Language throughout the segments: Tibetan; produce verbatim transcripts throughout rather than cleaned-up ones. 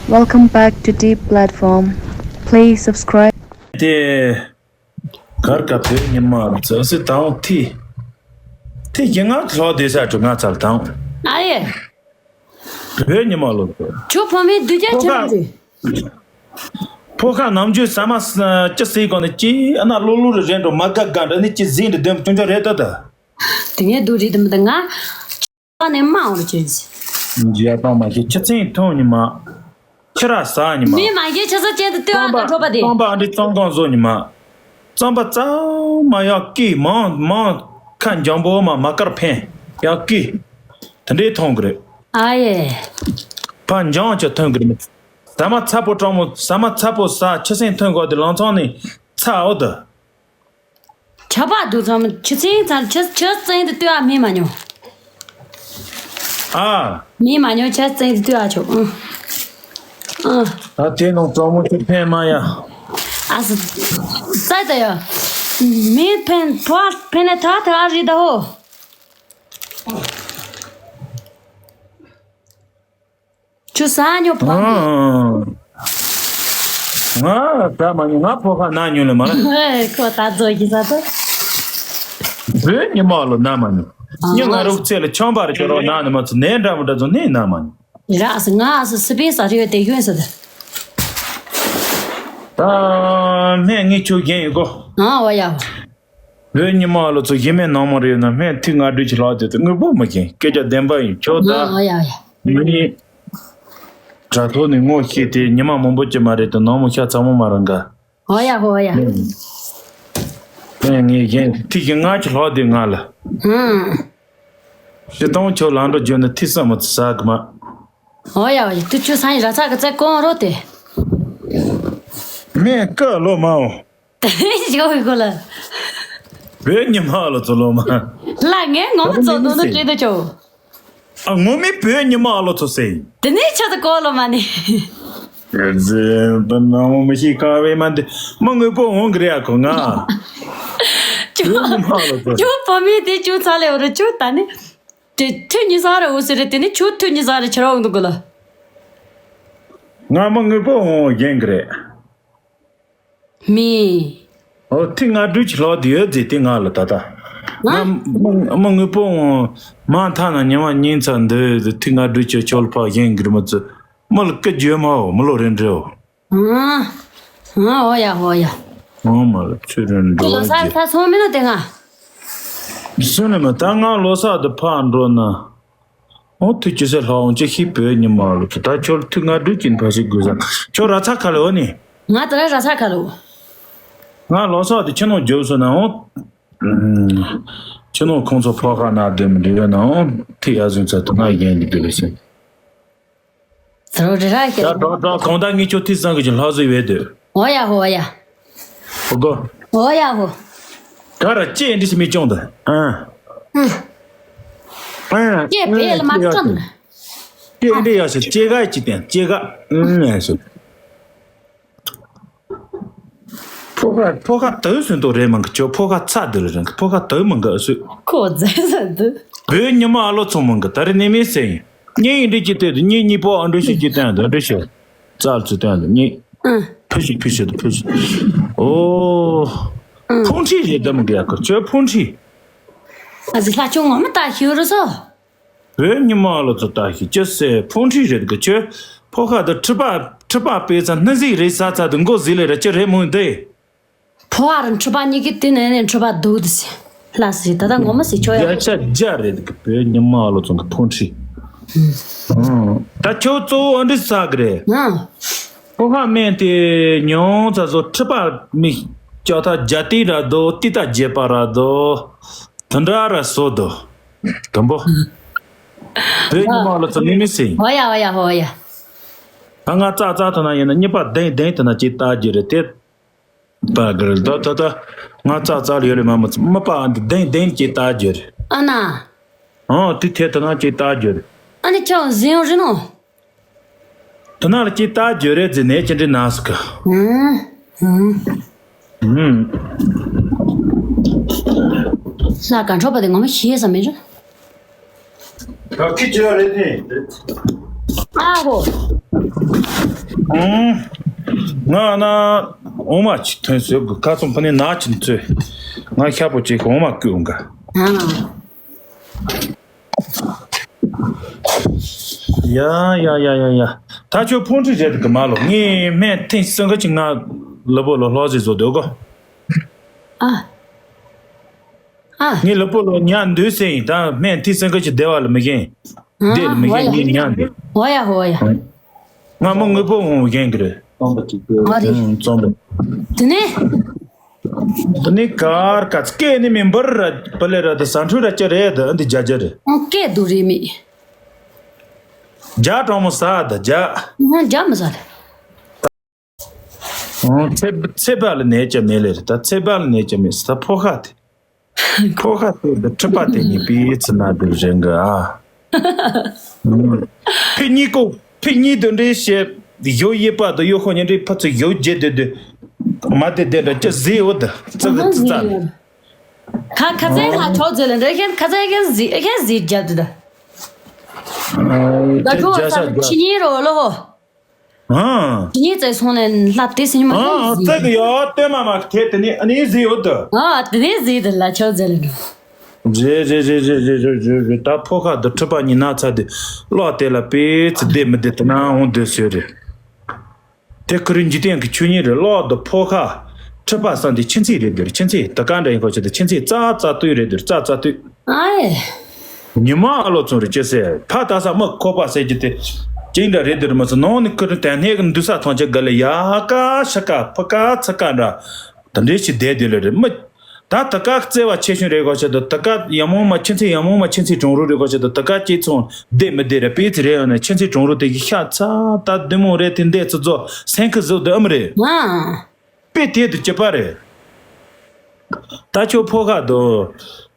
Welcome back to Deep Platform. Please subscribe. དེ་གར་ག་བོད་ཉི་མ་ཟེར་སྲིད་དང་ཐི་ཐི་ཡི་ངག་ལྷོ་དེ་ས་དྲུག་ང་ཚར་དང་། ཨ་ཡེ། བོད་ཉི་མ་ལོ་ཚོ། ཁྱོད་ཕོ་མོའི་སྡུག་ཅག་ཁྱོད་མ་རེད། ཕོ་ཁ་ནམ་རྒྱུན་ཟ་མ་ཅི་ཟེར་གོ་ནི་ཅི་ཨ་ན་ལོ་ལོ་རེ་རེ་འགྲོ་མ་དགའ་དགའ་འདྲ་ནི་ཅི་ཟིན་འདྲ་འདོན་ཅུང་ཅུང་རེད་ད་ད། དེ་ངས་སྡུག་རེད་དམ་ད་ང་། ནས་མ་འོར་ཅན་ཟེར། འཇིགས་པ་མ་ཤེས་ཁྱི་ཚན་ཐོན་ཉི་མ། ཁྱི་ར་ཟ་ཉི་མ། མི་མ་ཤེས་ཁྱི་ས་ཅན་དུ་ལྟོས་ཨ་ད་འཕྲོག་པ་དེ། རྩམ་པ་ཨ་འདྲི་རྩམ་གང་བཟོ་ཉི་མ། རྩམ་པ་རྩ་མ་ཡག་གི་མང་མང་ཁ་འཇམ་པོ་མ་མ་དཀར་འཕེན་ཡག་གི་དེ་འདྲའི་ཐོན་གི་རེད། ཨ་ཡེ། ཕ་འཇང་ཅི་ཐོན་གི་རེད། ཟ་མ་ཚ་པོ་སྤྲང་མོ་ཟ་མ་ཚ་པོ་ཟ་ཁྱི་སེང་ཐོན་གོ་དེ་ལང་ཚང་ནས་ཚ་འོ་དུ། ཆ་པ་དུ་ཚང་མ་ཆུ་ཚན་ཚང་ཆུ་ཆུ་ཚན་དུ་ལྟོས་ཨ་མི་མ་ཉོ། ཨ། མི་མ་ཉོ་ཆུ་ཚན་དུ་ལྟོས་ཨ་ཆོག་ཨང་། ཨ། ད་དེ་ནང་གྲོགས་མོ་ཅིག་ཕན་མ་ཡ། ཨ་སི། ཙའི་ད་ཡ། མི་ཕན་ཕོ་ཕན་ལ་ཐ་ཐ་རི་ད་ཧོ། ཁྱོད་ཟ་ཉོ་ཕོ། ང་ཟ་མ་ཉོ་ང་ཕོ་ཁ་ན་ཉོ་ལེ་མ་ལ། ཁོ་ད་ཚོ་གི་ཟ་ཚོ། བོད་ཉི་མ་ལོ་ན་མ་ཉོ། ཉི་ང་རུག་ཚེ་ལ་ཆང་པར་ཁྱོད་རོ་ན་ནི་མ་ཚོ་ནས་འདྲ་མི་འདྲ་ཚོ་ནས་ན་མ་ཉོ། ར་ཨ་སི་ང་ཨ་སི་སི་པེ་ས་རི་ཡོད་དེ་ཡོད་ས་དེ། ད་སྨན་ངས་ཁྱོད་རྒན་ཡོད་གོ། ཨ་བ་ཡ། བོད་ཉི་མ་ལོ་ཚོ་ཡིན་མེད་ནང་མ་རེད་ན་སྨན་ཐིག་ང་སྦྲུལ་གྱི་ལྷག་དེ་དེ་དངོས་པོ་མ་ཡིན་སྐད་ཆ་བདེན་པ་ཡིན་ཁྱོད་ད། ཨ་ཡ་ཡ། ངའི་དྲ་ཐོག་ནས་ངོ་ཤེས་ཏེ་ཉི་མ་མང་པོ་ཅི་མ་རེད་དེ་ནང་མ་ཤ་ཚ་མོ་མ་རང་ག་ཨོ་ཡ་ཧོ་ཡ། ངས་གཞན་ཐིག་གི་ང་གི་ལྷག་དེ་ང་ལ། ཧུམ། ཞི་སྟོང་ཁྱོད་ལང་འགྲོ་རྒྱུ་ནི་ཐིག་ས་མ་ཚ་གི་མ། ཨོ་ཡ་ཨོ་ཡ་དུ་ཆུ་སང་ཡི་ར་ཚ་གི་ཚ་གོང་རོ་དེ། མེ་ཀ་ལོ་མའོ། ཞོ་ཡི་གོ་ལ། བོད་ཉི་མ་ལོ་ཚོ་ལོ་མ། ལ་ངས་ངོ་མ་ཚོ་ནོ་ནོ་ཀྲེ་ད་ཅོ། ཨ་ངོ་མི་བོད་ཉི་མ་ལོ་ཚོ་སེ། དེ་ནས་ཆ་ཚ་གོ་ལོ་མ་ནི། ཟེ་པ་ནང་མི་ཤི་ཁ་བའི་མ་འདི་མ་དངོས་པོ་འོང་གི་རེད་ཨ་ཁོ་ང་། ཅོ། བོད་ཉི་མ་ལོ་ཚོ། ཅོ་བོ་མི་དེ་ཅོ་ཚ་ལེ་འོ་རེ་ཅོ་ད་ནི། དེ་ཐུ་ཉི་ས་རེ་འོ་སེ་རེ་དེ་ནི་ཅོ་ཐུ་ཉི་ས་རེ་ཆ་ར་འོང་འདུག་གོ་ལ། ང་མ་དངོས་པོ་འོང་རྒྱན་གི་རེད། མི། ཨོ་ཐིག་ང་སྦྲུལ་གྱི་ལྷག་དེ་ཡོད་ཟེར་དེ་ང་ལ་ད་ལྟ། ང་། ང་མ་དངོས་པོ་འོང་མ་མཐའ་ན་ཉི་མ་ཉིན་ཚ་འདི་ཐིག་ང་སྦྲུལ་གྱི་ཆོལ་ཕག་གཞན་གྱི་མི་ཚོ་མི་ལ་སྐད་རྒྱུ་མ་འོ་མི་ལོ་རེ་འདྲེའོ། ཨ། ཨ་ཨོ་ཡ་ཨོ་ཡ། ཨོ་མ་ལ་ཚུ་རེ་འགྲོ་ཁྱོད་ལོ་གསར་རྒྱུ། ད་སོང་མིན་ནོ་དེ་ང་། སུ་ནི་མ་ད་ང་ལོ་གསར་དུ་ཕར་འགྲོ་ན། ཨོ་ཐུགས་ཅི་སེ་ལྷག་འོང་ཅི་ཤི་བོད་ཉི་མ་ལོ་ཚོ་ད་ཁྱོད་ཐུགས་ང་སྦྲུལ་གྱིན་ཕ་ཤི་དགོས་ས་ཁྱོད་ར་ཚ་ཁ་ལོ་ནི། ང་ད་ར་ར་ཚ་ཁ་ལོ། ང་ལོ་གསར་དུ་ཁྱི་ནོ་རྒྱོབ་སོ་ན་ཨོ། ཁྱི་ནོ་ཁོང་ཚོ་ཕོ་ཁ་ན་དེ་མི་འདྲི་ཡོད་ན་ཨོ་ཐི་ཡ་ཟུན་ཚ་དུ་ང་རྒྱན་གྱི་དེ་ལ་ཤི། ད་རོ་རི་ར་ཁྱེད། ད་གྲོགས་གྲོགས་གང་ལྟར་ངས་ཁྱོད་ཐི་སང་གི་ཅིག་ལྷག་བཟོས་ཡོད་དེ། ཨོ་ཡ་ཧོ་ཡ། ཧོ་གོ། ཨོ་ཡ་ཧོ། ག་ར་ཅེ་འདྲི་སི་མི་ཅོང་དུ། ཨ། ཨ། ཅེ་བེ་ལ་མ་ཅོང་དུ། ཅེ་འདྲི་ཡ་ཤི་ཅེ་ག་ཅི་ཏན་ཅེ་ག་ཨུ་ཡ་ཤི། ཕོ་ཁ་ཕོ་ཁ་དུ་སུན་དོ་རེད་མང་གི་ཅོ་ཕོ་ཁ་ཚ་དུ་རེད་ཕོ་ཁ་དུ་མང་གི་སུ། ཁོ་རྫས་ཟ་དུ། བོད་ཉི་མ་ཨ་ལོ་ཚོང་མང་གི་ད་རེ་ནས་མིན་སེ་ཡིན། གཉིས་ཡིན་འདྲི་ཅི་ལྟོས་དུ་གཉིས་གཉིས་པོ་ཨ་འདྲི་ཤི་ཅི་ལྟོས་དུ་འདྲི་ཤི། ཙལ་ཚུ་ལྟོས་དུ་གཉིས། ཨ། ཕུ་ཤི་ཕུ་ཤི་དུ་ཕུ་ཤི། ཨོ། ཨ། ཕུང་ཁྲི་རེད་དམ་གི་ཡ་གི་ཅོ་ཕུང་ཁྲི། ཨ་ཟི་ལྷ་ཆུང་ངོ་མ་ལྟ་ཤི་རུ་སོ། བོད་ཉི་མ་ལོ་ཚོ་ལྟ་ཤི་ཅི་སེ་ཕུང་ཁྲི་རེད་གི་ཅོ། ཕོ་ཁ་དུ་ཁྲི་པ་ཁྲི་པ་པེ་ཚ་སྣ་ཟིག་རེད་ས་ཚ་དུ་མགོ་ཟིག་ལེ་ར་ཅི་རེད་མོ་འདི། ཕོ་བ་རུ་འཁྲུ་པ་གཉིས་ཀྱི་དེ་ནས་ནས་འཁྲུ་པ་སྡུག་དུ་སེ། ལ་སི་ད་ལྟ་ངོ་མ་སི་ཆོ་ཡ། བརྒྱ་ཆ་བརྒྱ་རེད་འདུག་བོད་ཉི་མ་ལོ་ཚོ་གི་ཕུང་ཁྲི། ད་ཁྱོད་གཙོ་བོ་ཨ་འདྲི་ས་གི་རེད། ཨ། ཕོ་ཁ་སྨན་དེ་ཉུང་ཙག་བཟོ་འཁྲུ་པ་མི་ལྕོག་ཐག་རྒྱ་ཏི་ར་དོ་ཏི་ཏ་རྒྱས་པ་ར་དོ། དུ་འདྲ་ར་བཟོ་དོ། དུམ་པོ། བོད་ཉི་མ་ལོ་ཚོ་མི་མི་སི། ཧོ་ཡ་ཧོ་ཡ་ཧོ་ཡ། ད་ང་ཙག་ཙག་ཐོན་ན་ཡིན་ན་གཉིས་པ་གདེང་གདེང་ཐོན་ན་ཅིག་ལྟ་རྒྱུ་རེད་དེ། པ་གར་ད་ད་ད་ང་ཙག་ཙག་ལ་ཡོད་རེད་མ་མ་མ་པ་འདི་གདེང་གདེང་ཅིག་ལྟ་རྒྱུ་རེད། ཨ་ན། ཨོ་དེ་ཐད་ད་ན་ཅིག་ལྟ་རྒྱུ་རེད། ཨ་ནི་ཁྱོད་ཟིན་ཡོང་རེད་ནོ། ད་ན་ལ་ཅིག་ལྟ་རྒྱུ་རེད་ཟེར་ནས་ཅི་འདྲི་ན་སི་ཀ། ཧུམ་ཧུམ། ཧུམ། ལ་ག་འཕྲོ་པ་དེ་ངོ་མ་ཤེས་ས་མེད་ར། ད་ཁི་ཅི་རེད་ནི། ཨ་ཧོ། ཨང་། ང་ན་འོ་མ་ཅིག་ཐོན་ཟོས་གི་ཁ་ཚོམ་ཕ་ནི་ན་ཅིག་ཚོས། ང་ཤ་པོ་ཅིག་འོ་མ་བསྐུས་འོང་ག་ཨང་། ཡ་ཡ་ཡ་ཡ་ཡ། ད་ཁྱོད་ཕོན་ཁྲི་རེད་གི་མ་ལོ། ངས་སྨན་ཐེངས་སུ་འགའ་ཅིག་ང་ལ་པོ་ལོ་ལྷོ་ཟིག་བཟོ་འདོད་གོ་ཨ། ཨ། ངས་ལ་པོ་ལོ་ཉ་འདུས་ཟེར་ཡིན། ད་སྨན་ཐེངས་སུ་འགའ་ཅིག་བདེ་བ་ལ་མི་ཤེས། བདེ་ལ་མི་ཤེས། ངས་ཉ་འདུས། འོ་ཡ་འོ་ཡ། ང་མོ་དངོས་པོ་འོང་བའི་རྒན་གི་རེད། ཨ་རེད། ཨང་རྩོམ་པ། དེ་ནས། དེ་ནས་གར་ག་ཚ་སྐད་ནི་མི་འབར་ར་པ་ལེ་ར་དེ་ས་འཕྲུལ་ར་ཅི་རེད་དེ་འདི་རྒྱ་རྒྱ་རེད། ཨང་སྐད་སྡུག་རེད་མི། རྒྱ་གྲང་མོ་ཟ་དེ་རྒྱ། ཨང་རྒྱ་མི་ཟ་དེ། ཨང་ཚེ་ཚེ་བ་ལ་ནས་ཅི་མེད་ལེ་རེད། ད་ཚེ་བ་ལ་ནས་ཅི་མེད་ས་ཕོ་ཁ་དེ། ཁོ་ཁ་ཐུག་དུ་ཁྲི་པ་དེ་གཉིས་པའི་ཚི་ན་དུ་རེ་འགའ། ཕི་གཉིས་ཀོ་ཕི་གཉིས་དུ་འདྲེ་བཤད་ཡོ་ཡེ་པ་དུ་ཡོ་ཁོ་ཉིན་རེ་ཕ་ཚུ་ཡོ་རྒྱལ་དུ་དུ་མ་དེ་དེ་འདྲ་ཅི་ཟེ་འོ་དུ་ཙི་གི་ཙི་ཙ་ལ། ཁ་ཁ་ཚའི་ཁ་ཆོག་ཟེ་ལ་འདྲ་ཁན་ཁ་ཚའི་ཁན་ཟི་ཁན་ཟི་རྒྱབ་དུ་ད། ད་ཁོ་ས་ཕི་གཉིས་རོ་ལོ་ཧོ། ཨང་། ཇི་སྙེད་བཙལ་སོང་ནས་ལྷ་དེ་སེམས་མ་ཨང་ཨང་བཙལ་གི་ཡོད། སྟོན་མ་མ་དེ་དེ་ནི་ཨ་ནི་ཟིག་ཡོད་དོ། ཨ་དེ་ནི་ཟིག་དེ་ལ་ཆོག་ཟེར་ལ་འགྲོ། རེད་རེད་རེད། ད་ཕོ་ཁ་དུ་ཁྲི་པ་གཉིས་ན་ཚ་དེ་ལོག་དེ་ལ་པེ་ཚི་བདེ་མི་བདེ་དེ་ན་འོང་དེ་ཟེར་རེད། དེ་ཁུ་རི་འཇིག་རྟེན་གི་ཆོས་ཉིད་རེད། ལོག་དུ་ཕོ་ཁ་ཁྲི་པ་སང་དེ་ཁྱིམ་མཚེས་རེད་དེ་ཁྱིམ་མཚེས་ད་ག་འདྲ་ཡིན་ཁོ་ཆེ་དེ་ཁྱིམ་མཚེས་རྩ་རྩ་ལྟོས་རེད་དེ་རྩ་རྩ་ལྟོས། ཨའེ། ཉི་མ་ཨ་ལོ་ཚོ་རེ་ཅེ་སེ་ཕ་ད་ས་མ་ཁོ་པ་སེ་ཅི་དེ་ཅིང་འདྲ་རེད་དེ་རེད་མ་སོ་ནང་ནི་ཁུ་རི་དན་ནེ་གི་འདུ་ས་ཐང་ཆེ་ག་ལེ་ཡ་ཀ་ཤ་ཀ་ཕ་ཀ་ཚ་ཀ་འདྲ་ད་འདྲེ་ཞིག་བསྡད་དེ་ལེ་རེད་མི། ད་ད་ཀ་བརྩེ་བ་ཆེ་ཤོས་རེད་གོ་ཆེ་དོ། ད་ཀ་ཡ་མོ་མ་ཁྱིམ་མཚེས་ཡ་མོ་མ་ཁྱིམ་མཚེས་གྲོང་རུ་རེད་གོ་ཆེ་དོ། ད་ཀ་ཅི་ཚོང་བསྡད་མི་བསྡད་རེད་པེ་ཚི་རེད་ཡོད་ན་ཁྱིམ་མཚེས་གྲོང་རུ་དེ་གི་ཤ་ཚ་ད་བདུད་མོ་རེད་དེ་འདས་ཚི་ཚོ་སེང་ཁི་ཟོ་དེ་ཨམ་རེད། ང་། པེ་དེ་དུ་སྐྱིད་པ་རེད། ད་ཁྱོད་ཕོ་ཁ་དུ།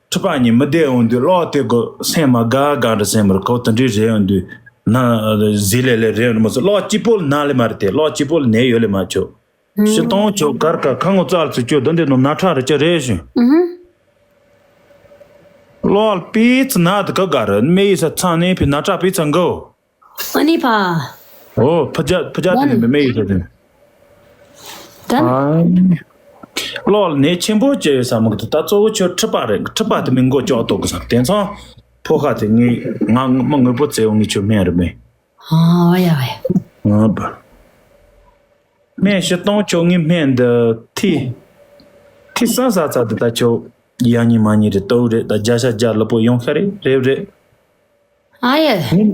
ཁྲི་པ་གཉིས་མི་བདེ་འོང་དུས་ལོག་དེ་གོ་སེམས་མ་དགའ་དགའ་འདྲ་སེམས་མར་གོ་དུ་འདྲི་རེ་འོང་དུས་ན་ཟི་ལེ་ལེ་རེ་འོང་མ་སོ་ལོག་སྐྱིད་པོ་ལ་ན་ལེ་མ་རེད་དེ་ལོག་སྐྱིད་པོ་ལ་ནས་ཡོད་ལེ་མ་ཆོག་ཤི་སྟོང་ཆོག་གར་ཀ་ཁ་ངོ་ཙལ་ཚུ་ཁྱོད་དུ་འདི་ནོ་ན་ཁྲ་རེ་ཅི་རེ་ཞུ། ལོག་པི་ཚི་ན་དུ་ག་ག་རེ་མེ་ཡི་ས་ཚང་ནས་པི་ན་ཁྲ་པི་ཚང་གོ་ཨ་ནི་ཕ། ཨོ་ཕ་ཇ་ཕ་ཇ་དེ་ནི་མི་མེད་ཡོད་དེ། ད་ནི། ཨ་ནི། ལོག་ནས་ཆེན་པོ་བྱས་ཡོད་ས་མ་གི་ད་གཙོ་བོ་ཁྱོད་ཁྲི་པ་རེད། ཁྲི་པ་དེ་མི་མགོ་ལྕོག་ཏོག་གི་ས་དེ་ཚང་ཕོ་ཁ་དེ་ངས་ང་མ་དངོས་པོ་བཙལ་བ་ངས་ཁྱོད་སྨན་རེད་མེད། ཨ་ཡ་ཡ། ང་བ། སྨན་ཞིག་གཏོང་ཆོག་ངས་སྨན་འདི་ཐི། ཐི་སང་ས་ཚ་དེ་ད་ཁྱོད་ཡ་ཉི་མ་ཉི་རེད་ལྟོ་རེད་ད་རྒྱ་ཤ་རྒྱ་ལ་པོ་ཡོང་ཤ་རེད་རེད་རེད། ཨ་ཡེ། ངས་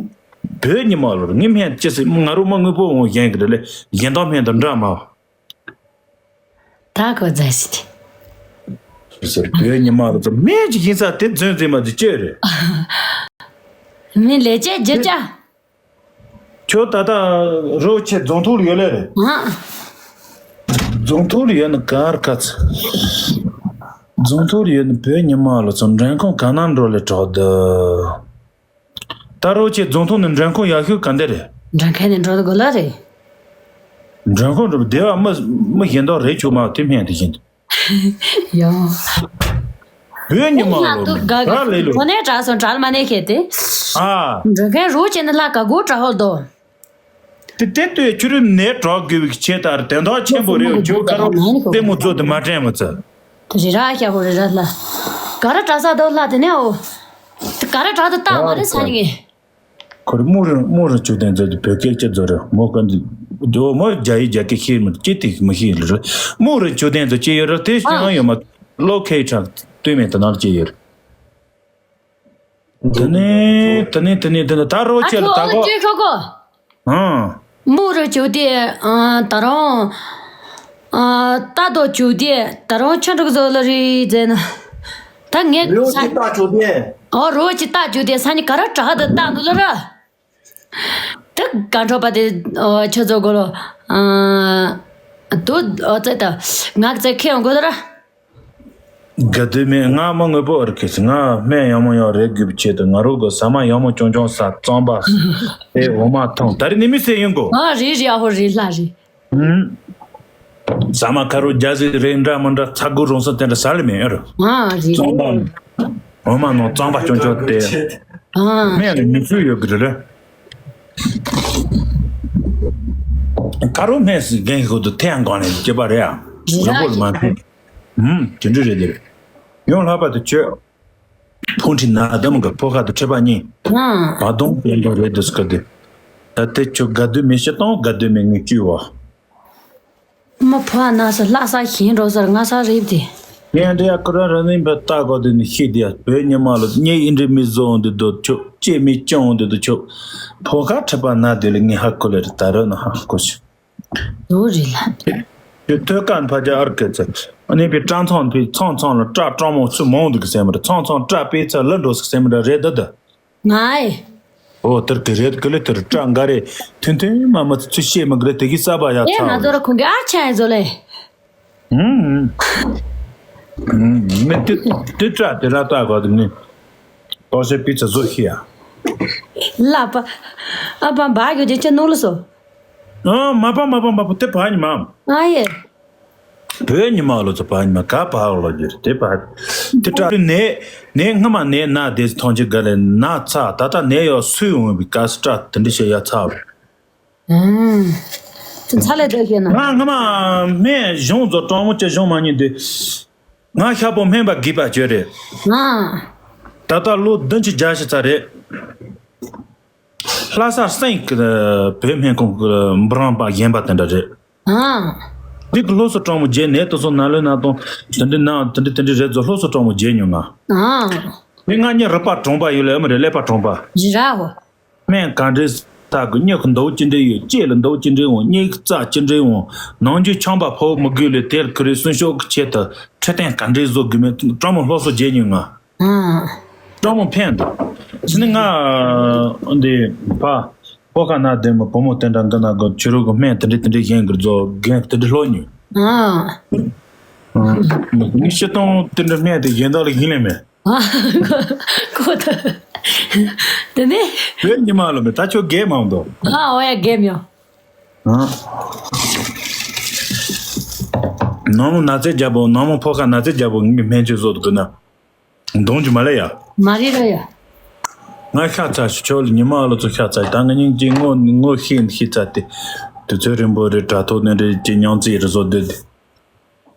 བོད་ཉི་མ་ལོར་ངས་སྨན་ཅི་སྲིད་ང་རུ་མ་དངོས་པོ་འོང་གཞན་གི་རེད་ལེ་གཞན་དག་སྨན་དང་འདྲ་མ། ད་གོ་ཛ་སི་ཏི། ཟེར་བོད་ཉི་མ་ལོ་ཚོ་སྨན་ཅི་ཡིན་ས་དེ་རྫུན་རྫུན་མ་དེ་ཅི་རེད། མི་ལས་ཅི་རྒྱུ་ཅ། ཁྱོད་ད་ལྟ་རོ་ཆེ་རྫོང་ཐོག་ལ་ཡོད་ལེ་རེད། ཨ། རྫོང་ཐོག་ལ་ཡོད་ན་གར་ག་ཚ། རྫོང་ཐོག་ལ་ཡོད་ན་བོད་ཉི་མ་ལོ་ཚོ་མགྲོན་ཁང་ག་ན་འགྲོ་ལེ་གྲོགས་འདུག་ད་རོ་ཆེ་རྫོང་ཐོག་ནས་མགྲོན་ཁང་ཡག་ཤོས་ག་འདི་རེད། མགྲོན་ཁང་ནས་འགྲོ་དགོས་ལ་རེད། མགྲོན་ཁང་འགྲོ་བདེ་བ་མི་མི་གཞན་དག་རེད་ཆོག་མ་དེ་སྨན་དེ་བཞིན། ཡོ། བོད་ཉི་མ་ལོ་ནི་ག་ལེ་ལོ། གོ་ནས་དྲག་སོང་དྲག་མ་ནས་ཁེ་དེ། ཨ། མགྲོན་ཁང་རོ་ཆེ་ནས་ལ་ག་གོ་དྲག་ཧོལ་དོ། དེ་དེ་ལྟོས་ཁྱོད་རིམ་ནས་གྲོགས་དགོས་པའི་ཆེད་དར་དེ་འདྲ་ཆེན་པོ་རེད་ཁྱོད་ཁ་རོག་ལྟད་མོ་ཚོ་དེ་མ་དྲན་མ་ཚ། དེ་རི་ར་ཤ་ཧོ་རི་ར་ལ། ག་ར་གྲགས་ས་དོ་ལ་དེ་ནས་འོ། དེ་ག་ར་གྲགས་དེ་ལྟ་མ་རེད་ས་ནི་ངས། ཁོ་རི་སྨུག་རི་སྨུག་རི་ཆུ་ལྡན་ཚོ་དེ་བོད་སྐད་ཅི་ཚོ་རེད་མོ་ག་འདི་འོ་མོ་རྒྱ་ཡིག་རྒྱ་སྐད་ཤེས་མི་ཅི་དེ་མི་ཤེས་ལ་རེད་སྨུག་རི་ཆུ་ལྡན་ཚོ་ཅི་ཡོད་རེད་དེ་ཤེས་ཡོང་ཡོད་མ་ལོ་ཁའི་ཁྲག་སྟོད་སྨད་དེ་ནང་ཅི་ཡོད་རེད། དེ་ནས་དེ་ནས་དེ་ནས་དེ་ནས་ད་རོ་ཨ་ཁྱེད་ལ་ཁྱོད་ད་ཨ་གོ་ཁྱོད་ཁྱོད་གོ་ཨང་། མུ་རུ་བྱུག་དེ་ཨ་ད་རུང་ཨ་རྟ་རྡོ་བྱུག་དེ་ད་རུང་ཆུ་འབྲུག་བཟོ་ལ་རི་ཟེར་ན། ད་ངས་རོ་ཅི་ས་རྟ་བྱུག་དེ། ཨོ་རོ་ཅི་རྟ་བྱུག་དེ་ས་ནི་ག་ར་དྲག་ཏུ་རྟ་འདུག་ལ་ར། དེ་ག་འཕྲོ་པ་དེ་ཨོ་ཆུ་བཟོ་དགོས་ལོ། ཨ་དུ་ཨོ་ཙེ་ད་ངག་ཙེ་ཁེ་ཡོང་དགོས་ལ་ར། ག་དུས་མེད་ང་མ་དངོས་པོ་ཨར་ཁེ་སི་ང་སྨན་ཡང་མོ་ཡང་རེད་དགོས་པའི་ཆེད་དུ་ང་རོ་གི་ཟ་མ་ཡང་མོ་ཅུང་ཅུང་ཟ་རྩམ་པ་དེ་འོ་མ་འཐུང་ད་རེས་ནི་མི་སེ་ཡིན་གོ་ཨ་རེད་རེད་ཨ་ཧོ་རེད་ལྷ་རེད། ཧུམ། ཟ་མ་ཁ་རོ་རྒྱ་ཟིག་རེད་འདྲ་མི་འདྲ་ཚ་གུ་རོང་ས་དེ་འདྲ་ཟ་ལེ་མེད་ཨ་རོ། ཨ་རེད། རྩམ་པ་འོ་མ་ནང་རྩམ་པ་ཅུང་ཅུང་དེ་ཨ་སྨན་ལ་ནུས་ཤུགས་ཡོད་གི་རེད་རེད། ཁ་རོ་སྨན་སི་རྒན་ཁོ་དུ་ཐེ་ཡང་གང་ནས་སྐྱེ་པ་རེད་ཨ། ཡོང་གོ་ལ་མ་ཐེ། ཧུམ་དེ་འདྲ་རེད་དེ་རེད། ཡོང་ལྷག་པ་དུ་ཆོས། ཕུང་ཁྲི་ན་དམ་གི་ཕོ་ཁ་དུ་ཁྲི་པ་གཉིས། ཨ། བ་དོང་དེ་འདྲ་རེད་དུ་སྐད་དེ། ད་དེ་ཆོ་དགའ་སྡུག་མི་ཤེས་སྟངས་དགའ་སྡུག་མི་ངུ་བཅུ་བ། མ་ཕོ་ཨ་ན་ས་ལྷ་ས་ཞིང་འགྲོ་སར་ང་ས་རེབ་དེ། ངས་འདྲ་ཡ་ཁོ་རང་རང་ནིང་བ་ལྟ་གོ་དེ་ནི་ཤི་དེ་ཡ་བོད་ཉི་མ་ལ་ངས་ཨིན་འདྲི་མི་བཟོ་འོང་དེ་དུ་ཆོ་ཅེ་མི་ཅོང་འོང་དེ་དུ་ཆོ། ཕོ་ཁ་ཁྲི་པ་ན་དེ་ལ་ངས་ཧ་ཁོ་ལེ་རེ་ད་རོ་ན་ཧ་ཁོ་ཤི། ལོ་རེ་ལ། དེ་ཐོས་ཀན་ཕ་ཇ་ཨར་ཀེ་ཚེ། ཨ་ནི་པའི་སྤྲང་ཚང་པའི་ཚང་ཚང་ལ་སྐྲ་སྤྲང་མོ་ཚུ་མང་འདུག་གི་སེམས་རེད། ཚང་ཚང་སྐྲ་པའི་ཚ་ལ་འགྲོ་སི་སེམས་རེད་རེད་ད་ད། ང་ཨེ། ཨོ་དེར་གི་རེད་གི་ལེ་དེར་སྐྲ་འགའ་རེ་ཐུན་ཐུན་མ་མ་ཚུ་ཤེས་མི་གི་རེད་དེ་གི་ས་བ་ཡ་ཨེ་ཚ་ང་ཚོ་ར་ཁོང་གི་ཨར་ཆ་ཡ་ཛོ་ལེ། ཧུམ། ཧུམ། མི་དེ་དེ་སྐྲ་དེ་ར་ལྟ་གོ་དེ་ནི། ཏོ་ཤེ་པི་ཚ་བཟོ་ཤི་ཡ། ལ་པ། ཨ་པ་འབའ་གྱོ་ཅེ་ཅེ་ནོ་ལ་སོ། ཨ་མ་པ་མ་པ་མ་པ་དེ་བ་ཉི་མ། ཨ་ཡེ། བོད་ཉི་མ་ལོ་ཚོ་བ་ཉི་མ་ག་བ་ལོ་རྒྱུ་དེ་བ། དེ་ཏྲ་ནས་ནས་སྔ་མ་ནས་ན་དེ་ཐོང་ཅི་ག་ལེ་ན་ཚ་ད་ལྟ་ནས་ཡོ་སུས་འོང་བའི་ག་སི་ཏྲ་དེ་འདྲི་བྱེད་ཡ་ཚ་བ། ཨང་། ཚ་ལས་དེ་ཤེས་ན། ང་སྔ་མ་སྨན་གཞུང་ཚོ་གྲོང་མོ་ཅི་གཞུང་མ་ཉིད་དེ། ང་ཤ་པོ་སྨན་པ་དགོས་པ་བྱོས་རེད། ཨ། ད་ལྟ་ལོ་བདུན་ཅུ་བརྒྱད་ཅུ་ཙམ་རེད། ལྷ་ས་སེང་གི་བོད་སྨན་ཁང་གི་འབུམ་རམས་པ་གཞན་པ་དེ་འདྲ་རེད། ཨ། འདི་གི་སློབ་གསོ་གྲོང་མོ་བརྒྱད་ནས་དུ་སོང་ན་ལོས་ན་དང་དེ་འདྲི་ན་དེ་འདྲི་དེ་འདྲི་རེད་ཚོ་སློབ་གསོ་གྲོང་མོ་བརྒྱད་ཉུང་ང་། ཨ། མི་ང་གཉིས་རུ་པ་གྲོང་པ་ཡོད་ལེ་ཨ་མ་རེད་ཀླད་པ་གྲོང་པ། ཇི་ར་ཧོ། སྨན་ག་འདྲས་ད་གི་མྱི་གི་མདོག་ཅི་འདྲས་ཡོད་ལྕེ་ལ་མདོག་ཅི་འདྲས་འོང་མྱིག་རྩ་ཅི་འདྲས་འོང་ནང་རྒྱུ་ཆང་པ་ཕོ་མི་དགོས་ལེ་དེར་ཁི་རེ་སུན་ཤོག་གི་ཆེད་དུ་འཕྲོད་བསྟེན་ག་འདྲས་བཟོ་དགོས་མེད་གྲོང་མོ་སློབ་གསོ་བརྒྱད་ཉུང་ང་། ཨ། སྤྲང་མོ་ཕན་འདུག་ཕྱི་ནི་ང་འདི་ཕ་ཕོ་ཁ་ན་བདེ་མོ་བུ་མོ་དེ་འདྲ་འདི་ན་གོ་ཆུ་རུ་གི་སྨན་དེ་འདྲི་དེ་འདྲི་གཞན་གི་རྫོ་རྒན་དེ་འདྲི་ལྷོ་ཉུ། ཨ། ནི་ཤི་སྟོང་དེ་འདྲི་སྨན་དེ་གཞན་དག་ལ་ཡིན་ལེ་མེད། ཨ། ཁོ་ཐ་དེ་ནི། བོད་ཉི་མ་ལ་མེད་ད་ཆོ་རྒན་མང་འདུག་ཨ་ཨོ་ཡ་རྒན་མྱོང་། ཨ། ནང་མོ་ན་ཚེ་རྒྱལ་པོ་ནང་མོ་ཕོ་ཁ་ན་ཚེ་རྒྱལ་པོ་ངའི་སྨན་བཅོས་བཟོ་དགོས་ན། གདོང་རྒྱུ་མ་ལ་ཡ། མ་རེད་ར་ཡ། ང་ཤ་ཚ་ཞུ་ཆོག་ལ་ཉི་མ་ཨ་ལོ་ཚོ་ཤ་ཚ་ད་ང་སྙིང་རྗེ་ངོ་ངོ་ཤེས་ཤེས་ཚ་དེ་དུས་ཚོད་རིང་པོ་རེད་དྲ་ཐོག་ནས་རེད་ཅེས་མྱོང་ཚེ་རེ་བཟོ་སྡོད་དེ།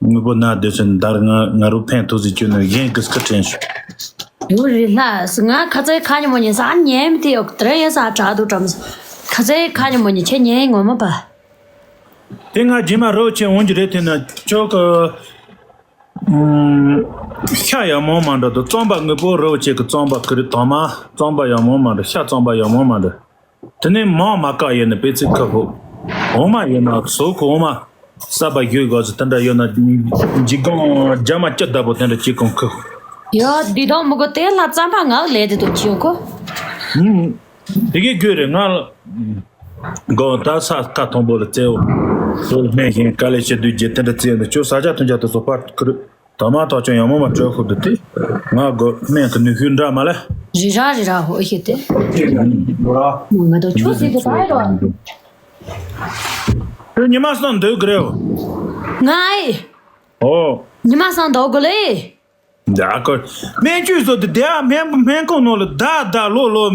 དངོས་པོ་ན་སྡོད་ཚེ་འདར་ང་ང་རུ་ཕན་ཐུགས་སུ་བཅུག་ནས་གཞན་གིས་ཁ་དྲན་ཞུ། ཡོད་རེད་ལྷ་ང་ཁ་ཚའི་ཁ་ཉི་མོ་ཉི་ས་ཉན་མི་དེ་ཡོད་དེ་ར་ཡིན་ས་དྲག་འདུག་བྲམ་ས་ཁ་ཚའི་ཁ་ཉི་མོ་ཉི་ཆེ་ཉན་ངོ་མ་པ། དེ་ང་རྗེས་མ་རོགས་ཆེ་འོང་གི་རེད་དེ་ན་ཁྱོད་ཀྱི། ཤ་ཡག་མོ་མ་འདྲ་དུ་རྩམ་པ་དངོས་པོ་རོ་ཆེ་གི་རྩམ་པ་ཀི་རི་དོ་མ་རྩམ་པ་ཡག་མོ་མ་འདྲ་ཤ་རྩམ་པ་ཡག་མོ་མ་འདྲ། དེ་ནས་མང་མ་བཀག་ཡོད་ནི་པེ་ཚིག་ཁ་ཕོ། འོ་མ་ཡོད་ན་ཟོ་ཁོ་འོ་མ། ས་པ་ཡོད་དགོས་སུ་དེ་འདྲ་ཡོད་ན་འཇིག་གང་རྒྱ་མ་སྐྱི་ལྟ་བུ་དེ་འདྲ་ཅིག་གང་ཁུ། ཡོ་འདི་དང་མི་གོ་དེ་ལ་རྩམ་པ་ངག་ལས་དེ་དུ་ཁྱིའུ་ཁོ། དེ་གའི་དགོས་རེད་ང་ལ། གོ་ད་ས་ཁ་མཐོན་པོ་ལ་བཙལ་འོ། སོ་སྨན་ཞིང་དཀའ་ལས་བྱེད་དུས་རྒྱུ་དེ་འདྲ་བཙལ་འདུག་ཁྱོད་ས་ཆ་ཐོན་ཆ་དུ་སོ་ཕར་ཁུར། དོ་མ་ཐག་ཆོད་ཡང་མོ་མ་སྤྲོད་ཁུར་དུ་དེ། ང་གོ་སྨན་གི་ནུས་ཤུགས་འདྲ་མ་ལས། རི་ར་རི་ར་ཧོ་ཤེ་དེ། ང་ད་ཆོས་སྲིད་དུ་ད་ཡོད། ཁྱོད་ཉི་མ་སང་འདོད་གི་རེད། ང་ཨེ། ཨོ། ཉི་མ་སང་འདོད་གི་ལེ། ད་ཁོ། སྨན་བཅོས་བཟོ་དུས་དེ་ཨ་སྨན་སྨན་ཁང་ནང་ལ་ད་ད་ལོ་ལོ།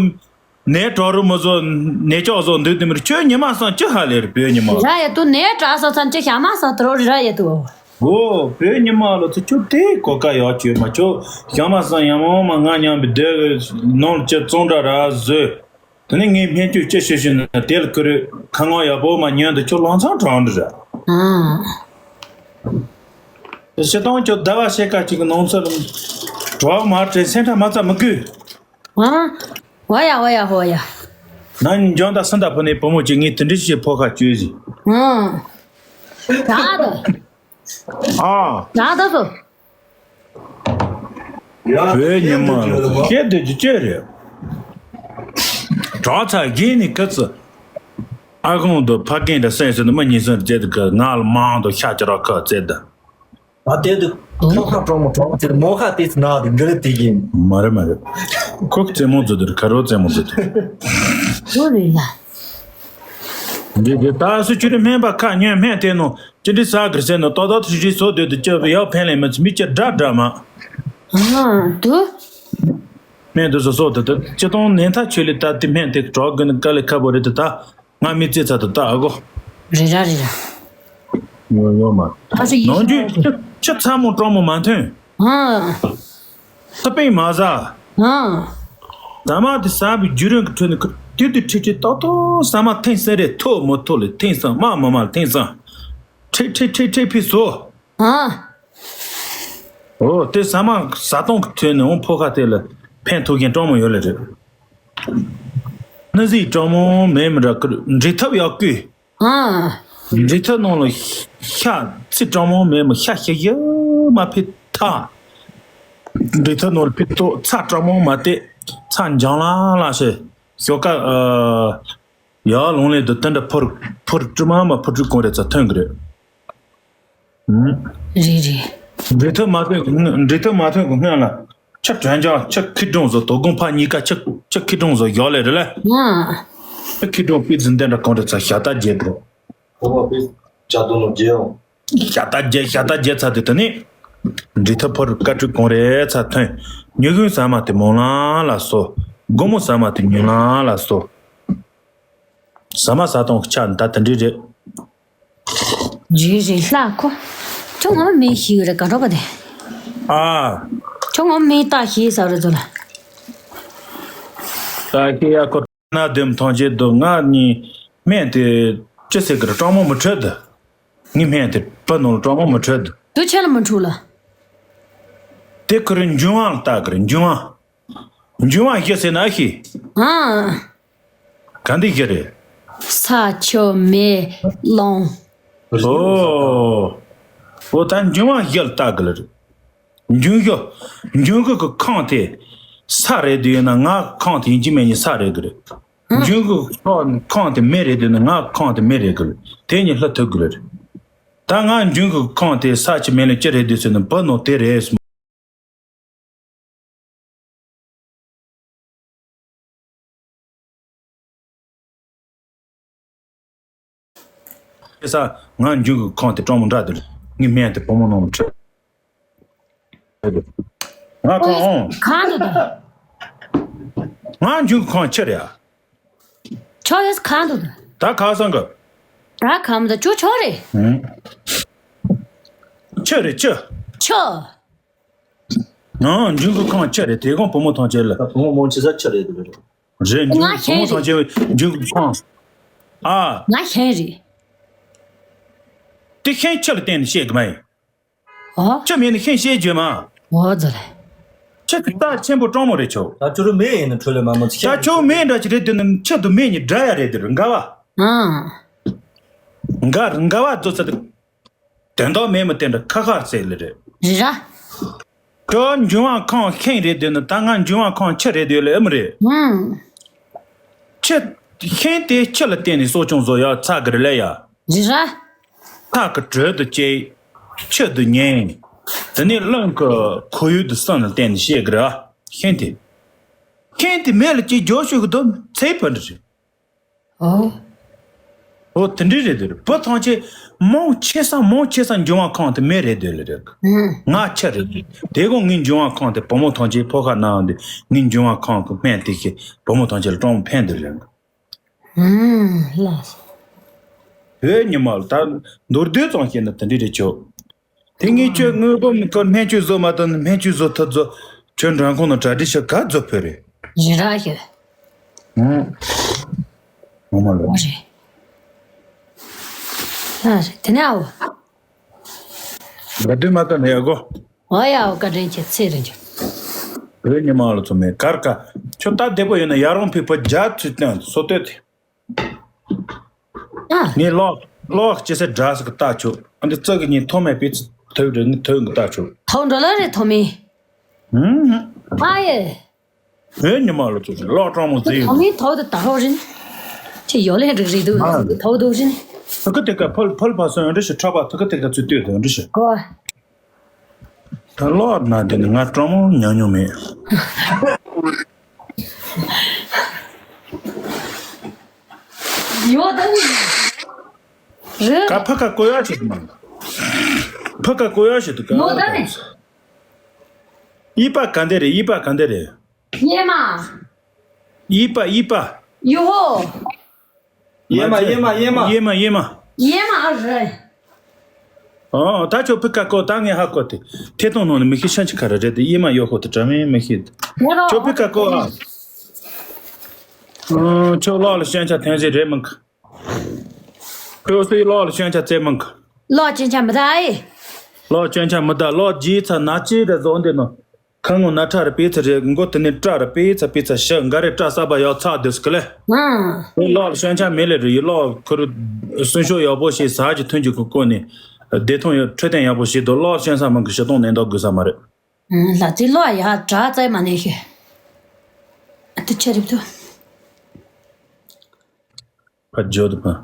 ནས་གྲོགས་རུ་མོ་བཟོ་ནས་ཅོག་བཟོ་འདུག་དེ་མིར་ཁྱོད་ཉི་མ་སང་ཅི་ཧ་ལས་རེད་བོད་ཉི་མ། ར་ཡ་དུ་ནས་གྲགས་ས་ཚན་ཅི་ཞག་མ་སང་དུ་རོ་རི་ར་ཡ་དུ། ཨོ་བོད་ཉི་མ་ལོ་ཚོ་ཁྱོད་དེ་གོ་ཀ་ཡག་ཁྱོད་མ་ཁྱོད་ཞག་མ་སང་ཡང་མོ་མ་ང་མཉམ་པའི་སྡེ་ནང་ལ་ཅི་བཙོང་འདྲ་ར་བཟོས། དེ་ནས་ངས་སྨན་བཅོས་ཅི་ཞུ་ཞུ་ན་དེ་ལ་ཁུ་རུ་ཁ་ངོ་ཡག་པོ་མ་ཉོན་དུ་ཁྱོད་ལང་ཚང་གྲོང་འདྲི་ར། ཨ། ཞེ་སྟོང་ཁྱོད་ཟླ་བ་ཕྱེད་ཀ་གཅིག་གི་ནང་ཚོད་ལ་གྲོགས་མ་དྲན་སེམས་ཁྲལ་མ་ཚ་མི་དགོས། ཨ། ཝ་ཡ་ཝ་ཡ་ཧོ་ཡ། ན་ནིང་འཇོན་ད་སུན་ད་ཕུ་ནས་བུ་མོ་གཅིག་ངས་དེ་འདྲི་ཞིག་ཕོ་ཁ་བཅོས་ཟིན། ཨ། ད་ད། ཨ། ད་ད་སོ། བོད་ཉི་མ་ལ་སྐད་དུ་ཅི་བྱེད་རེད། གྲོགས་ཚ་གིན་ནི་ཁ་ཚ། ཨ་ཁོང་དུ་ཕ་རྒན་འདྲ་སེམས་སུ་ནི་མི་ཉིས་སུ་རྩེ་དུ་ཁ་ང་ལ་མང་དུ་ཤ་ཅི་ར་ཁ་རྩེ་ད། ཨ་དེ་དུ་ཁ་ཁ་གྲོང་མོ་གྲོང་ཚེ་མོ་ཁ་དེ་ཚ་ན་དུ་འདི་རེད་དེ་ཡིན། མ་རེད་མ་རེད། ཁོ་རྩེ་མོ་ཚོ་དུ་རེད་ཁ་རོ་རྩེ་མོ་ཚོ་དུ། ཨོ་རེད་ལ། འདི་དེ་ད་སུ་ཆུ་རི་སྨན་པ་ཁ་ཉོན་སྨན་དེ་ནོ། ཅི་འདྲི་ས་གིར་སེ་ནོ་ཏོ་ཏོ་ཐུ་ཞི་སོ་དེ་དུ་ཅི་ཡག་ཕན་ལེ་མི་ཚི་མི་ཅི་འདྲ་འདྲ་མ། ཨ་དུ། སྨན་དུ་སོ་སོ་དེ་དུ་ཅི་གཏོང་ནན་ཐ་ཆུ་ལི་ད་དེ་སྨན་དེ་གྲོགས་གི་ནི་དཀའ་ལས་ཁ་བོ་རེད་དུ་ད་ང་མི་རྩེ་ཚ་དུ་ད་ཨ་གོ། རེད་ར་རེད་ར། ཡོད་ཡོད་མ། ད་ཚོ་ཡིད་ནང་རྒྱུད་ཆུ་ཆུ་ཚ་མོ་སྤྲང་མོ་མ་ཐོན། ཨང་། ས་པན་མ་ཟ། ཨང་། ཟ་མ་དེ་ཟ་བའི་བརྒྱུད་རིམ་གྱི་ཁྲོད་ནས་ཁུ་དུས་དུས་ཁྲིག་ཁྲིག་ཏོག་ཏོག་ཟ་མ་ཐེངས་གསུམ་རེ་ཐོག་མོ་ཐོག་ལས་ཐེངས་གསུམ་མ་མོ་མ་ལ་ཐེངས་གསུམ། ཁྲིག་ཁྲིག་ཁྲིག་ཁྲིག་ཕི་སོ། ཨང་། ཨོ་དེ་ཟ་མ་ཟ་སྟངས་ཀྱི་ཁྲོད་ནས་འོང་ཕོ་ཁ་དེ་ལ་ཕན་ཐོགས་མཁན་སྤྲང་མོ་ཡོད་ལེ་རེད། སྣ་ཟིག་སྤྲང་མོ་མེད་མི་འདྲ་ཀུ་འབྲི་ཐབས་ཡག་ཀུ། ཨ། འབྲི་ཐབས་ནང་ལ་ཤ་ཚི་སྤྲང་མོ་མེད་མི་ཤ་ཤ་ཡ་མ་ཕི་ཐ། འབྲི་ཐབས་ནང་ལ་ཕི་ཏོ་ཚ་སྤྲང་མོ་མ་དེ་ཚ་འཇང་ལ་ལ་ཤེ་ཞོ་ཀ་ཨ། ཡར་ལུང་ལས་དུ་དེ་འདྲ་ཕུར་ཕུར་ཀྲུ་མ་མ་ཕུར་ཀྲུ་གོང་རེ་ཚ་ཐོན་གི་རེད། ཨུམ། རེད་རེད། འབྲི་ཐབས་མ་ཐོན་གི་སྔོན་འབྲི་ཐབས་མ་ཐོན་གི་སྔོན་ལ་ཆུ་དྲོན་ཆང་ཆུ་ཁི་སྒྲོང་བཟོ་དོ་དགོང་ཕ་གཉིས་ཀ་ཆུ་ཆུ་ཁི་སྒྲོང་བཟོ་ཡོག་ལས་རེད་ལ། ཨ། ཆུ་ཁི་སྒྲོང་པི་ཙི་འདི་འདྲ་གོང་རེ་ཚ་ཞ་ཏ་རྒྱལ་འགྲོ། ཁོ་པ་པི་ཅ་དོ་ནོ་རྒྱལ་ཡོང་། ཞ་ཏ་རྒྱལ་ཞ་ཏ་རྒྱལ་ཚ་དུ་དུ་ནི། འབྲི་ཐབས་ཕུར་ཀ་ཀྲུ་གོང་རེ་ཚ་ཐོན། ཉུ་གུན་ཟ་མ་དེ་མོ་ལང་ལ་སོ། སྒོ་མོ་ཟ་མ་དེ་ཉུ་ལང་ལ་སོ། ཟ་མ་ཟ་སྟངས་ཀྱི་ཆ་ནི་ད་དེ་འདྲས་རེད། རེད་རེད་ལྷ་ཁོ། ཁྱོད་ངོ་མ་མི་ཤེས་ཀྱི་རེད་ག་འགྲོ་པ་དེ། ཨ། ཁྱོད་ངོ་མ་མི་ལྟ་ཤེས་ས་རེད་ཚོ་ལ། ལྟ་ཤེས་ཡ་ཁོ་ན་བདེམ་ཐང་ཆེད་དུ་ང་གཉིས་སྨན་དེ་ཅི་ཟེར་གི་རེད་སྤྲང་མོ་མི་འཕྲོད་དུ། ངའི་སྨན་དེ་པ་ནོར་སྤྲང་མོ་མི་འཕྲོད་དུ། དུ་ཆེ་ལ་མི་འཕྲོད་ལ། དེ་ཁོ་རེ་འབྱུང་བ་ལ་ལྟ་གི་རེད་འབྱུང་བ། འབྱུང་བ་ཤི་ཟེར་ན་ཤི། ཨ། ག་འདི་ཤི་རེད། ས་ཆུ་མེ་རླུང་། ཨོ། ཨོ་ད་འབྱུང་བ་ཤི་ལ་ལྟ་གི་ལ་རེད། འབྱུང་ཤི། འབྱུང་ཤི་གི་ཁམས་དེ་ས་རེད་དུ་ཡིན་ན་ང་ཁམས་དེ་ཡིན་གཅིག་མིན་གཉིས་ས་རེད་གི་རེད། འབྱུང་ཤི་ཁམས་དེ་མེ་རེད་དུ་ཡིན་ན་ང་ཁམས་དེ་མེ་རེད་གི་རེད། དེ་གཉིས་ལྷ་ཐུག་གི་རེད། ད་ང་འབྱུང་ཤི་ཁམས་དེ་ས་ཆུ་མེ་ལ་ཅི་རེད་དུ་ཟེར་ན་བུ་ནོ་དེ་རེད། ས་ང་འཇུག་གི་ཁོང་དེ་སྤྲང་མོ་འདྲ་དེ་ངའི་སྨན་དེ་བུ་མོ་ནང་ཁྲིད། ང་ཁོང་ཨོ། གང་འདུག་ད། ང་འཇུག་གི་ཁོང་ཁྱེར་ཡ། ཆོག་ཡོད་གང་འདུག་ད། ད་ཁ་སང་གི། ད་གང་འདུག་ཅོ་ཆོག་རེད། ཁྱེར་རེད་ཁྱེར། ཆོག་ང་འཇུག་གི་ཁང་ཆེ་རེད་དེ་གོང་བུ་མོ་ཐང་ཆེ་ལ། ད་བུ་མོ་མོ་ཆེ་ས་ཆེ་རེད་དེ་རེད། རེད་འཇུག་ང་བུ་མོ་ཐང་ཆེ་འཇུག་གི་ཁང་། ཨ། ང་ཤེས་རེད། དེ་ཤེས་ཆེ་ལ་བརྟེན་ནས་བཤད་གི་མ་ཡིན། ཨོ། ཆེ་མེད་ནས་ཤེས་བཤད་རྒྱུ་མ། ཨོ་ཙི་ལེ། ཆེ་གི་རྟ་ཆེན་པོ་སྤྲང་མོ་རེད་ཆོ། ད་ཆུ་རུ་མེ་ཡིན་ན་འཕྲོ་ལས་མ་མོ་ཆེ། ད་ཆུ་མེ་འདྲ་ཅིག་རེད་དེ་ནི་ཆེ་དུ་མེ་ཉིད་འདྲ་ཡ་རེད་དེ་རུ་འགའ་བ། ཨང་། འགའ་འགའ་བ་ཙོ་ཚ་དུ། དོན་དག་མེད་མི་དེ་འདྲ་ཁ་ཁར་ཟེར་ལེ་རེད། རེད་ར། ཁྱོད་འཇུང་བ་ཁང་ཤེས་རེད་དེ་ནི་ད་ང་འཇུང་བ་ཁང་ཆེ་རེད་དེ་ལེ་ཨེ་མི་རེད། ཨང་། ཆེ། ཤེས་དེ་ཆེ་ལ་བརྟེན་ནས་གསོ་སྐྱོང་བཟོ་ཡག་ཚ་གི་རེད་ལེ་ཡ། རེད་ར། ཐག་གི་དྲོད་དུ་བཅད། ཆུ་དུ་ཉན། དེ་ནས་རླུང་གི་ཁོར་ཡུག་དུ་སོན་ལ་བརྟེན་ནས་བཤད་གི་རེད་ཨ། ཤེས་དེ། ཤེས་དེ་མེད་ལ་ཅིག་འཇོག་ཤོད་གི་དོ་ཚེ་བུ་འདྲ་རེད། ཨོ། ཨོ་དེ་འདྲའི་རེད་དེ་རེད་བུ་ཐང་ཆེ། མང་ཆེ་ས་མང་ཆེ་ས་འབྱུང་བ་ཁང་དེ་མེ་རེད་དེ་ལེ་རེད། ང་ཆ་རེད་དེ་དེ་གོང་ངའི་འབྱུང་བ་ཁང་དེ་བུ་མོ་ཐང་ཆེ་ཕོ་ཁ་ནའང་དེ་ངའི་འབྱུང་བ་ཁང་གི་སྨན་དེ་ཤེས་བུ་མོ་ཐང་ཆེ་ལ་སྤྲང་མོ་ཕན་དེ་རེད། ལགས། བོད་ཉི་མ་ལ་ད་མདོར་བསྡུས་ཙམ་བཤད་ན་དེ་འདྲའི་རེད་ཆོག་དེ་ངས་ཁྱོད་དངུལ་སྒོར་མི་སྐོར་སྨན་བཅོས་བཟོ་མ་ཐུབ་ན་སྨན་བཅོས་བཟོ་ཐུབ་བཟོ། ཁྱོད་འགྲོ་ཁོང་ནང་གྲ་སྒྲིག་བྱ་ག་བཟོ་ཕོད་རེད། རེད་ར་ཞུ། ཧུམ། ངོ་མ་ལོ། ཨོ་རེད། ཨ་རེད་དེ་ནས་ཨའོ། དགའ་སྡུག་མ་ལྟ་ནས་ཡག་གོ། ཨོ་ཡ་ཨོ་བཀའ་དྲིན་ཆེ་ཚེ་རིང་ཆེ། བོད་ཉི་མ་ལ་ཚོ་མེད་གར་ཀ་ཁྱོད་ལྟ་བདེ་པོ་ཡོད་ན་ཡ་རོང་ཕི་ཕ་རྒྱ་ཚུལ་སྟོན་སོ་ལྟོས་ཏེ། ཨ། ངས་ལོག་ལོག་ཅི་སེ་འདྲ་ཟིག་ལྟ་ཆོག་ཨ་འདི་ཙག་གི་ཉིན་ཐོག་མེད་པའི་ཐོས་རེད་ངས་ཐོས་གི་ལྟ་ཆོག་ཐོག་འགྲོ་ལ་རེད་ཐོག་མེད། ཧུམ། ཨ་ཡེ། བོད་ཉི་མ་ལ་ཚོ་ལོག་སྤྲང་མོ་ཟིག་ཐོག་མེད་ཐོག་ཏུ་ད་ཧོ་རིན། ཁྱེད་ཡོ་ལེ་རིག་རིག་འདུག་ཨ། ཐོག་འདུག་རིན། ཐུག་གི་དེ་ཀ་ཕོལ་ཕོལ་ཕ་སོན་འདྲི་ཞིག་ཁྲག་པ་ཐུག་གི་དེ་ཀ་ཚུལ་ལྟོས་དང་འདྲི་ཞིག་གོ། ད་ལོག་ན་དེ་ནི་ང་སྤྲང་མོ་ཉམས་མྱོང་མེད། ཡོད་ད་ནི། རེད། ཀ་ཕ་ཀ་ཀོ་ཡ་ཞིག་མ། ཕ་ཀ་ཀོ་ཡ་ཞིག་ཏུ་ཀ་ཡོད་ད་ནི། ཨི་པ་ག་འདི་རེད་ཨི་པ་ག་འདི་རེད། ཡེ་མ། ཨི་པ་ཨི་པ། ཡོ་ཧོ། ཡེ་མ་ཡེ་མ་ཡེ་མ། ཡེ་མ་ཡེ་མ། ཡེ་མ་ཨ་རེད། ཨོ་ད་ཁྱོད་ཕི་ཀ་ཀོ་ད་ངས་ཧ་གོ་དེ། ཐད་གཏོང་ནང་ནས་མི་ཤེས་ཤན་ཆི་ཁ་ར་རེད་དེ་ཡེ་མ་ཡོ་ཧོ་དེ་དྲ་མིན་མི་ཤེས། ཁྱོད་ཕི་ཀ་ཀོ་ཨ། ཨོ་ཁྱོད་ལོག་ལ་ཤན་ཆ་ཐན་ཟེ་རེད་མིན་ཁ། ཁྱོད་སི་ལོག་ལ་ཤན་ཆ་ཙེ་མིན་ཁ། ལོག་ཅན་ཆ་མི་ད་ཨེ། ལོག་ཅན་ཆ་མི་ད་ལོག་ཇི་ཚ་ན་ཅི་རེད་བཟོ་འདི་ནོ། ཁ་ངོ་ན་ཁྲ་རེ་པེ་ཚ་རེ་མགོ་དེ་ནས་བཀྲ་རེ་པེ་ཚ་པེ་ཚ་ཤ་འགའ་རེ་བཀྲ་ས་པ་ཡག་ཚ་དེ་སྐི་ལེ། ཨང་། ལོག་ཤན་ཆ་མེད་ལེ་རེ་ཡི་ལོག་ཁུར་སུན་ཤོ་ཡག་པོ་ཞིག་ཟ་གི་ཐོན་གྱི་གི་ཀོ་ནི་བདེ་ཐོང་ཡོད་འཕྲོད་བསྟེན་ཡག་པོ་ཞིག་དོ་ལོག་ཤན་ས་མང་གི་ཤི་སྟོང་ནན་ཏོག་དགོས་ས་མ་རེད། ཨང་། ལ་ཙི་ལོག་ཡ་དྲག་ཙེ་མ་ནས་ཤི། ཨ་ཏི་ཆ་རིབ་ཏུ། ཕ་ཇོ་དུ་ཕ།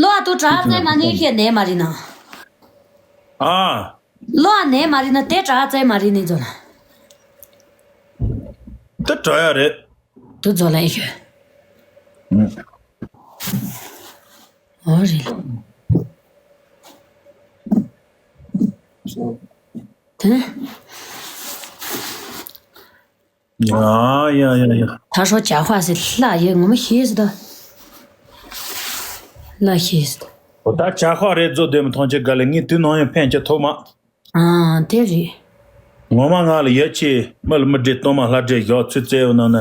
ལོ་ཨ་ཏུ་དྲག་ཙེ་མ་ནི་ཁྱེད་ནས་མ་རི་ན། ཨ། ལོ་ཨ་ནས་མ་རི་ན་དེ་དྲག་ཙེ་མ་རི་ནི་ཛོ་ན། དེ་དྲག་ཡ་རེད། དུ་ཛོ་ལ་ཡི་ཤོད། ཨོ་རི། དེ་ནས། ཡ་ཡ་ཡ་ཡ། ད་ཧྲོ་ཇ་ཁ་སི་ལ་ཡེ་ངོ་མ་ཤེས་སི་ད། ལ་ཤེས་སི་ད། འོ་ད་ཇ་ཁ་རེ་ཛོ་དེ་མི་ཐོང་ཆེ་ག་ལེ་ངས་དུས་ནང་ཡང་ཕན་ཆེ་ཐོག་མ། ཨ་དེ་རེད། ངོ་མ་ང་ལ་ཡ་ཆེ་མི་ལ་མི་འདྲེ་སྟོང་མ་ལྷ་འདྲེ་ཞོག་ཚུལ་བཙལ་ཡོད་ནང་ན།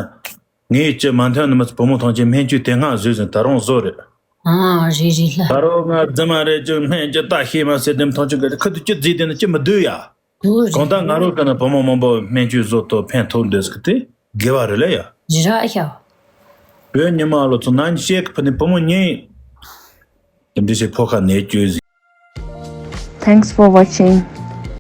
ངས་ཅི་མ་མཐུན་ནི་མི་བུ་མོ་ཐོང་ཆེ་སྨན་བཅོས་དེ་སྔ་བཟོས་ཟིན་ད་རུང་བཟོ་རེད། ཨ་རེད་རེད་ལ། ད་རུང་ང་རྫི་མ་རེད་ཅི་སྨན་ཅི་ལྟ་ཤེས་མ་ཟེར་དེ་མི་ཐོང་ཆེ་ག་ལེ་ཁ་དུ་ཅི་རྫི་དེ་ན་ཅི་མི་འདུག་ཡ། གང་ལྟར་ང་རང་གི་ནི་བུ་མོ་མང་པོ་སྨན་བཅོས་བཟོ་ཐུབ་ཕན་ཐོགས་འདོད་ཀྱི་དེ་དགེ་བ་རེད་ལ་ཡ། རི་ར་ཨ་ཤ། བོད་ཉི་མ་ལོ་ཚོ་ནན་ཤེག་ཕུ་ནི་བུ་མོ་གཉིས། དེ་འདྲི་ཞིག་ཕོ་ཁ་ནས་བཅོས་ཟིན། Thanks for watching.